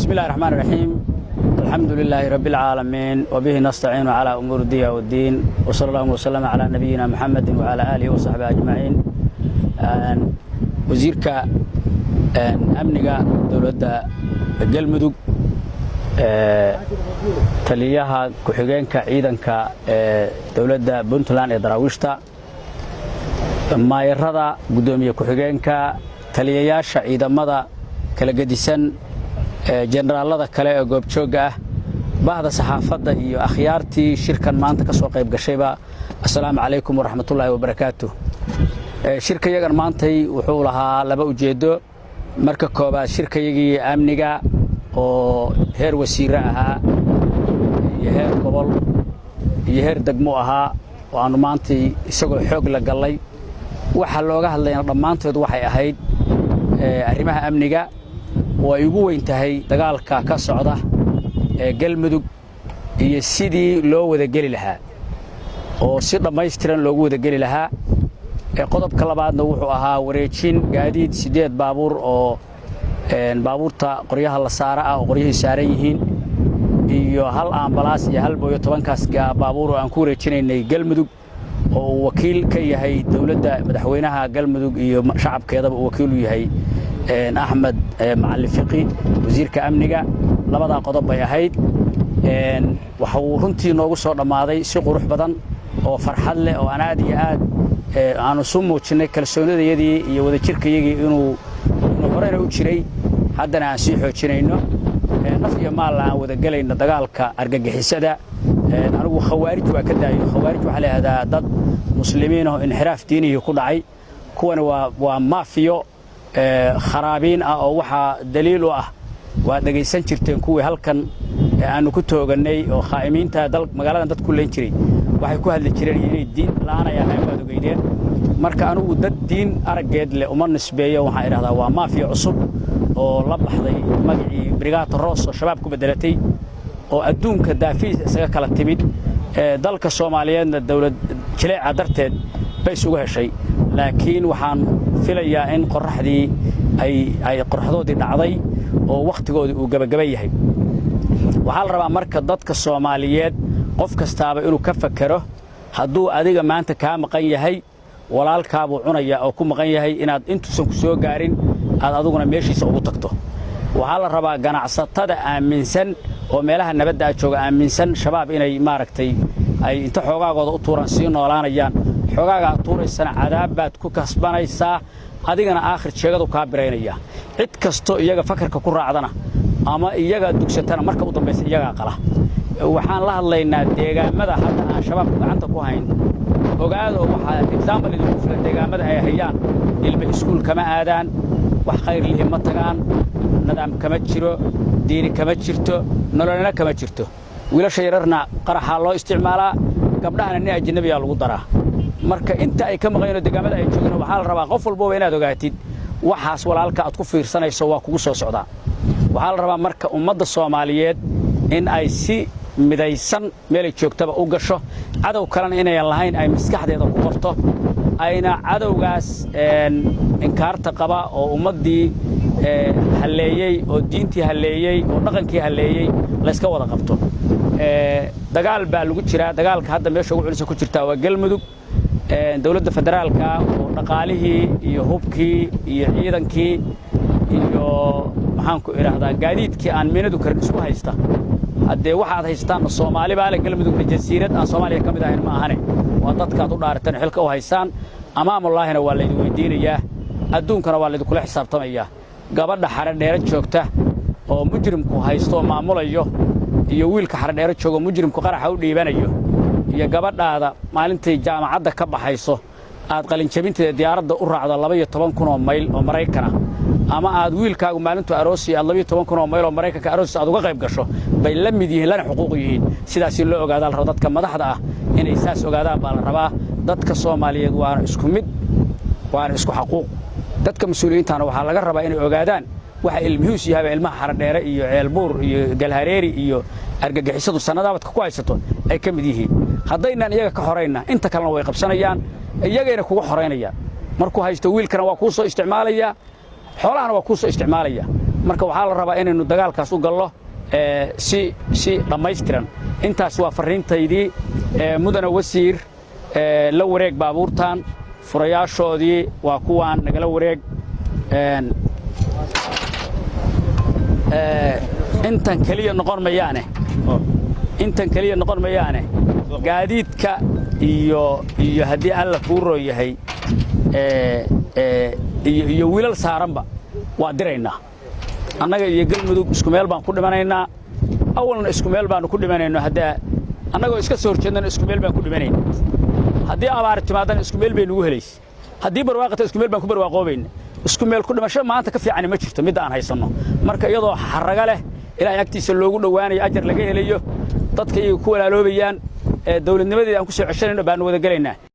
بسم الله الرحمن الرحيم، الحمد لله رب العالمين، وبه نستعين على أمور الدنيا والدين، وصلى الله وسلم على نبينا محمد وعلى آله وصحبه أجمعين. Wasiirka amniga dowladda Galmudug, taliyaha ku-xigeenka ciidanka ee dowladda Puntland ee Daraawiishta, maayarada, guddoomiye ku-xigeenka, taliyayaasha ciidamada kala gedisan, jenaraalada kale ee goobjoogga ah, bahda saxaafadda iyo akhyaartii shirkan maanta ka soo qayb gashayba, assalaamu calaykum waraxmatullaahi wabarakaatu. Shirkayagan maantay wuxuu lahaa laba ujeeddo. Marka koobaad, shirkayagii amniga oo heer wasiire ahaa iyo heer gobol iyo heer degmo ahaa oo aannu maantay isagoo xoog la gallay, waxa looga hadlayna dhammaantood waxay ahayd arrimaha amniga oo ay ugu weyn tahay dagaalka ka socda ee Galmudug iyo sidii loo wada geli lahaa oo si dhammaystiran loogu wada geli lahaa. Qodobka labaadna wuxuu ahaa wareejin gaadiid 8 baabuur oo baabuurta qoryaha la saara ah oo qoryihii saaran yihiin iyo hal ambalaas iyo hal booyo, 10kaas baabuur oo aan ku wareejinaynay Galmudug oo uu wakiil ka yahay dowladda, madaxweynaha Galmudug iyo shacabkeedaba uu wakiil u yahay Axmed Macalin Fiqi, wasiirka amniga. Labadaa qodob bay ahayd. Waxa uu runtii noogu soo dhammaaday si qurux badan oo farxad leh oo aan aad iyo aad aanu isu muujinnay kalsoonidayadii iyo wadajirkayagii inuu horena u jiray, haddana aan sii xoojinayno, naf iyo maalla aan wada gelayno dagaalka argagixisada. Anigu Khawaarij waa ka daayo. Khawaarij waxaa la yidhahdaa dad Muslimiin oo inxiraaf diinihii ku dhacay. Kuwani waa maafiyo kharaabiin ah oo waxaa daliil u ah waad dhegaysan jirteen kuwii halkan aanu ku toogannay oo khaa'imiinta magaaladan dad ku layn jiray, waxay ku hadli jireen inay diin la'aanay ahayn, waad ogeydeen. Marka anigu dad diin araggeed leh uma nisbeeyo. Waxaan idhahdaa waa maafiya cusub oo la baxday magacii Brigata Rossa oo Shabaab ku beddelatay oo adduunka daafiis isaga kala timid, dalka Soomaaliyeedna dawlad jileeca darteed bay isugu heshay. Laakiin waxaan filayaa in qorraxdii ay qorraxdoodii dhacday oo wakhtigoodii uu gebagaba yahay. Waxaa la rabaa marka dadka Soomaaliyeed qof kastaaba inuu ka fakero hadduu adiga maanta kaa maqan yahay, walaalkaabuu cunaya oo ku maqan yahay, inaad intuusan ku soo gaarin aad aduguna meeshiisa ugu tagto. Waxaa la rabaa ganacsatada aaminsan oo meelaha nabadda a jooga aaminsan Shabaab inay maaragtay ay inta xoogaagooda u tuuraan sii noolaanayaan. Xoogaaga aad tuuraysana cadaab baad ku kasbanaysaa, adigana aakhir jeegadu kaa biraynaya. Cid kastoo iyaga fakarka ku raacdana ama iyaga dugsatana, marka u dambaysa iyagaa qala. Waxaan la hadlaynaa deegaamada hadda aan Shabaabku gacanta ku hayn. Ogaado, waxaa example idinku filan deegaamada ay hayaan ilma iskuul kama aadaan, wax khayr lihi ma tagaan, nidaam kama jiro, diini kama jirto, nololna kama jirto. Wiilasha yararna qaraxaa loo isticmaalaa, gabdhahana nin ajnabiyaa lagu daraa. Marka inta ay ka maqaynoo deegaamada ay joogeen, waxaa la rabaa qof walbooba inaad ogaatid waxaas walaalka aad ku fiirsanayso waa kugu soo socdaa. Waxaa la rabaa marka ummadda Soomaaliyeed in ay si midaysan meelay joogtaba u gasho, cadow kalena inayan lahayn ay maskaxdeeda ku qorto, ayna cadowgaas inkaarta qaba oo ummaddii halleeyey oo diintii halleeyey oo dhaqankii halleeyey layska wada qabto. Dagaal baa lagu jiraa. Dagaalka hadda meesha ugu culisa ku jirtaa waa Galmudug. Dowladda federaalka oo dhaqaalihii iyo hubkii iyo ciidankii iyo maxaanku idhaahdaa gaadiidkii aan miinadu karin isku haysta. Haddee waxaad haystaanna Soomaali baa le. Galmudugna jasiirad aan Soomaaliya ka mid ahayn ma ahane, waa dadkaad u dhaarateen xilka u haysaan. Amaamullaahina waa laydin weydiinayaa, adduunkana waa laydinkula xisaabtamayaa. Gabadha Xaradheero joogta oo mujrimku haysto oo maamulayo, iyo wiilka Xaradheero joogo mujrimku qaraxa u dhiibanayo, iyo gabadhaada maalintay jaamacadda ka baxayso aad qalinjabinteeda diyaaradda u raacdo 12,000 oo mayl oo Maraykana, ama aad wiilkaagu maalintuu aroosiyo aad 12,000 oo mayl oo Maraykanka aroosiis aad uga qayb gasho bay la mid yihiin, lana xuquuq yihiin. Sidaas in loo ogaadaa la raba. Dadka madaxda ah inay saas ogaadaan baa la rabaa. Dadka Soomaaliyeed waana isku mid, waana isku xaquuq. Dadka mas-uuliyiintana waxaa laga rabaa inay ogaadaan waxa ilmihiisu yahayba ilmaha Xaradheere iyo Ceelbuur iyo Galhareeri iyo argagixisadu sannadaabadka ku haysato ay ka mid yihiin. Haddaynaan iyaga ka xorayna, inta kalena way qabsanayaan, iyagayna kugu xoraynayaan. Markuu haysto wiilkana waa kuu soo isticmaalayaa, xoolahana waa kuu soo isticmaalaya. Marka waxaa la rabaa inaynu dagaalkaas u gallo si dhammaystiran. Intaas waa farriintaydii. Mudane wasiir, la wareeg baabuurtan, furayaashoodii waa kuwaan, nagala wareeg. Intan keliya noqon mayaane, intan keliya noqon mayaane, gaadiidka iyo haddii Alla kuu roo yahay iyo wiilal saaranba waa diraynaa. Annaga iyo Galmudug isku meel baan ku dhimanaynaa, awalna isku meel baannu ku dhimanayno. Haddaa annagoo iska soo horjeednana isku meel baan ku dhimanayna. Haddii abaar timaadana isku meel bay nugu helaysa, haddii barwaaqata isku meel baan ku barwaaqoobayna. Isku meel ku dhimasho maanta ka fiicani ma jirto midda aan haysanno. Marka iyadoo xarraga leh, Ilaahay agtiisa loogu dhowaanayo, ajar laga helayo, dadka iyaga ku walaaloobayaan, dawladnimadeeda aan ku soo ceshanayno, baannu wada gelaynaa.